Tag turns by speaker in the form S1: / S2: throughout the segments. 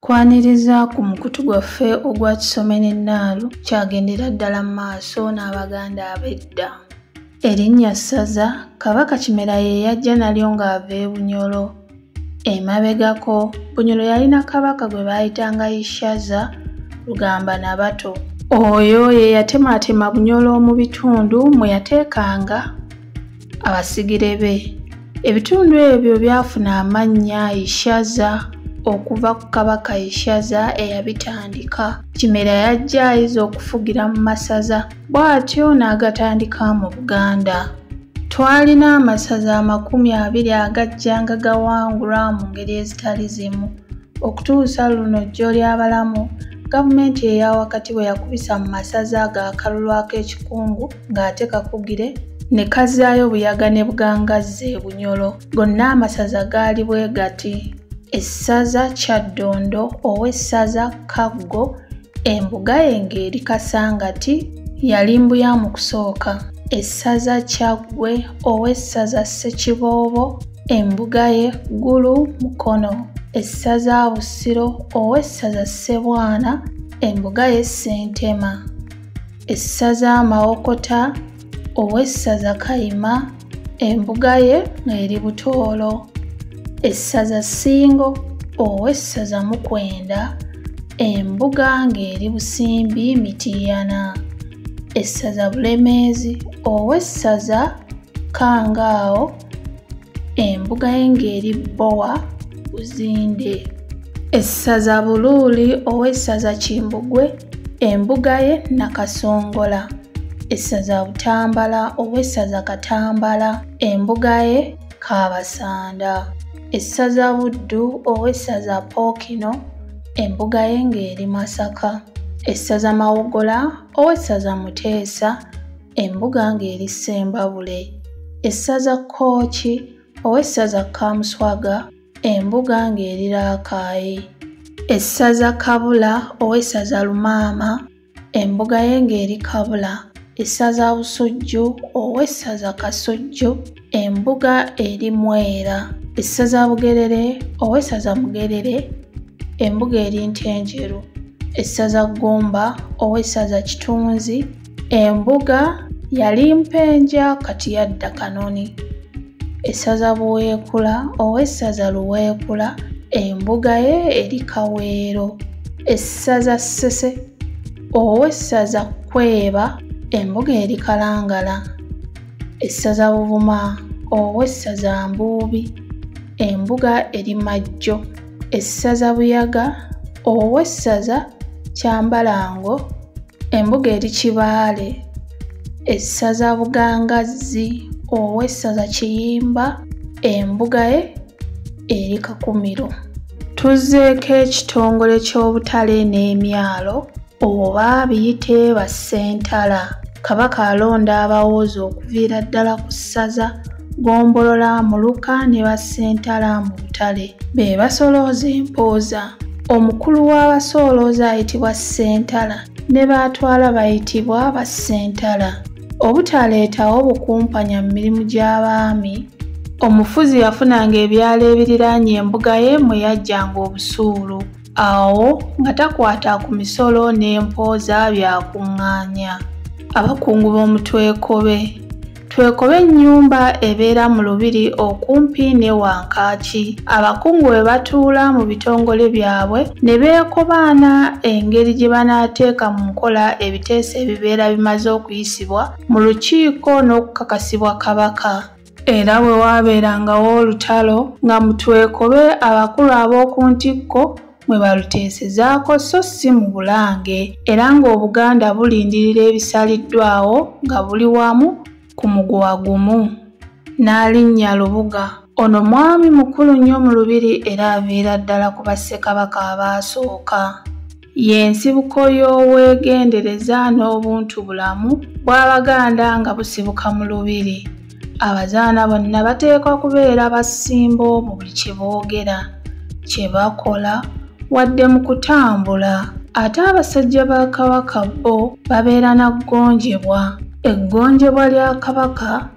S1: Kwaniriza ku mukutu gwaffe ogwa Kisome ne Nnaalu kyagendera ddala mu maaso n'Abaganda ab'edda. Erinnya Ssaza, Kabaka Kimera ye yajja nalyo ng'ava e Bunyoro. Emabegako, Bunyoro yalina Kabaka gwe baayitanga Ishaza Rugambanabato. Oyo ye yatemaatema Bunyoro mu bitundu mwe yateekanga abasigire be. Ebitundu ebyo byafuna amannya Ishaza okuva ku Kabaka Ishaza eyabitandika. Kimera yajja ayize okufugira mu masaza, bw'atyo n'agatandika mu Buganda. Twalina amasaza 20 agajjanga gawangulwa mu ngeri ezitali zimu. Okutuusa luno Jjolyabalamu, gavumenti eya wakati bwe yakubisa mu masaza ago akalulu ak'ekikungu ng'ate kakugire, ne kazzaayo Buyaga ne Bugangazzi e Bunyoro. Gonna amasaza gaali bwe gati: Essaza Kyaddondo, ow'essaza Kaggo, embuga ye ng'eri Kasangati, yali Mbuya mu kusooka. Essaza Kyaggwe, ow'essaza Ssekiboobo, embuga ye Ggulu Mukono. Essaza Busiro, ow'essaza Ssebwana, embuga ye Ssentema. Essaza Mawokota, ow'essaza Kayima, embuga ye ng'eri Butoolo. Essaza Ssingo, ow'essaza Mukwenda, embuga ng'eri Busimbi Mityana. Essaza Bulemeezi, ow'essaza Kkangaawo, embuga ye ng'eri Bbowa Buzinde. Essaza Buluuli, ow'essaza Kimbugwe, embuga ye Nakasongola. Essaza Butambala, ow'essaza Katambala, embuga ye Kaabasanda. Essaza Buddu, ow'essaza Pookino, embuga ye ng'eri Masaka. Essaza Mawogola, ow'essaza Muteesa, embuga ng'eri Ssembabule. Essaza Kkooki, ow'essaza Kamuswaga, embuga ng'eri Raakaayi. Essaza Kabula, ow'essaza Lumaama, embuga ye ng'eri Kabula. Essaza Busujju, ow'essaza Kasujju, embuga eri Mwera. Essaza Bugerere, ow'essaza Mugerere, embuga eri Ntenjeru. Essaza Ggomba, ow'essaza Kitunzi, embuga yali Mpenja kati yadda Kanoni. Essaza Buweekula, ow'essaza Luweekula, embuga ye eri Kaweero. Essaza Ssese, ow'essaza Kweba, embuga eri Kalangala. Essaza Buvuma, ow'essaza Mbuubi, embuga eri Majjo. Essaza Buyaga, ow'essaza Kyambalango, embuga eri Kibaale. Essaza Bugangazzi, ow'essaza Kiyimba, embuga ye eri Kakumiro. Tuzzeeko ekitongole ky'obutale n'emyalo, oba biyite bassentala. Kabaka alonda abawooza okuviira ddala ku ssaza, ggombolola, muluka ne bassentala mu butale. Be basolooza empooza. Omukulu w'abasolooza ayitibwa ssentala ne b'atwala bayitibwa bassentala. Obutaleetawo bukumpanya mu mirimu gy'abaami, omufuzi yafunanga ebyalo ebiriraanye embuga ye mwe yaggyanga obusuulu. Awo nga takwata ku misolo n'empooza byakuŋŋaanya. Abakungu b'omu Twekobe. Twekobe ennyumba ebeera mu lubiri okumpi ne Wankaaki. Abakungu bwe batuula mu bitongole byabwe ne beekobaana engeri gye banaateeka mu nkola ebiteeso ebibeera bimaze okuyisibwa mu lukiiko n'okukakasibwa Kabaka. Era bwe waabeerangawo olutalo nga mu Twekobe abakulu ab'oku ntikko mwe baluteesezaako so si mu Bulange, era ng'Obuganda bulindirira ebisaliddwawo nga buli wamu ku muguwa gumu. N'alinnya Lubuga. Ono mwami mukulu nnyo mu lubiri era aviira ddala ku bassekabaka abaasooka. Ye nsibuko y'obwegendereza n'obuntubulamu bw'Abaganda nga busibuka mu lubiri. Abazaana bonna bateekwa kubeera basimbo mu buli kye boogera, kye bakola, wadde mu kutambula. Ate abasajja ba Kabaka bo babeera na ggonjebwa. Eggonjebwa lya Kabaka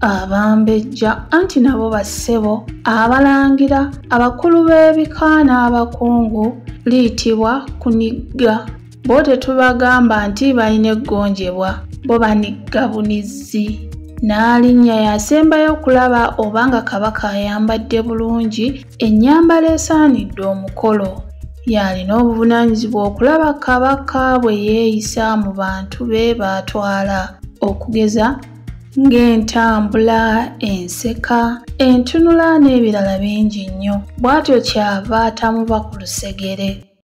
S1: Abambejja anti nabo bassebo, abalangira, abakulu b'ebika n'abakungu liyitibwa kunigga. Bo tetubagamba nti balina eggonjebwa, bo banigga bunizzi. Nnaalinnya y'asembayo okulaba oba nga Kabaka ayambadde bulungi ennyambala esaanidde omukolo. Y'alina obuvunaanyizibwa okulaba Kabaka bwe yeeyisa mu bantu be b'atwala, okugeza ng'entambula, enseka, entunula n'ebirala bingi nnyo. Bw'atyo ky'ava atamuva ku lusegere.